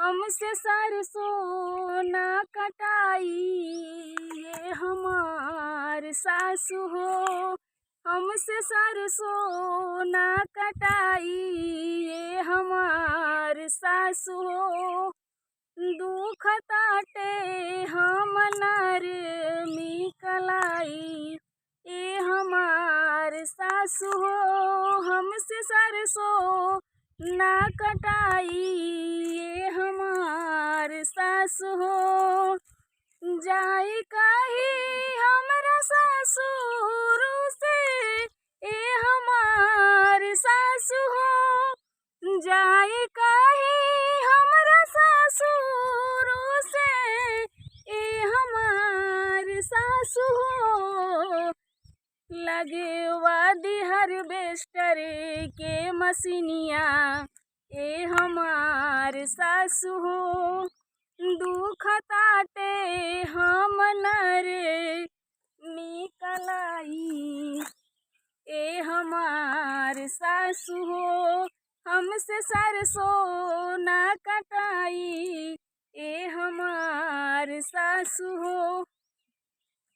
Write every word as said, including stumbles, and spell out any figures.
हमसे सरसों ना कटाई ये हमार सासु हो, हमसे सरसों ना कटाई ये हमार सासु हो। दुख ताटे हम नरमी कलाई, ए हमार सासु हो, हमसे सरसों ना कटाई, ए हमार सासु हो। जाई कही हमरा ससुर से, ए हमार सासु हो। जाई कही हमरा ससुर से, ए हमार सासु हो। लगवा दी harvester के मशीनिया, ए हमार सासु हो। दुख ताटे हम नरमी कलाई, ए हमार सासु हो। हमसे सरसों ना कटाई, ए हमार सासु हो।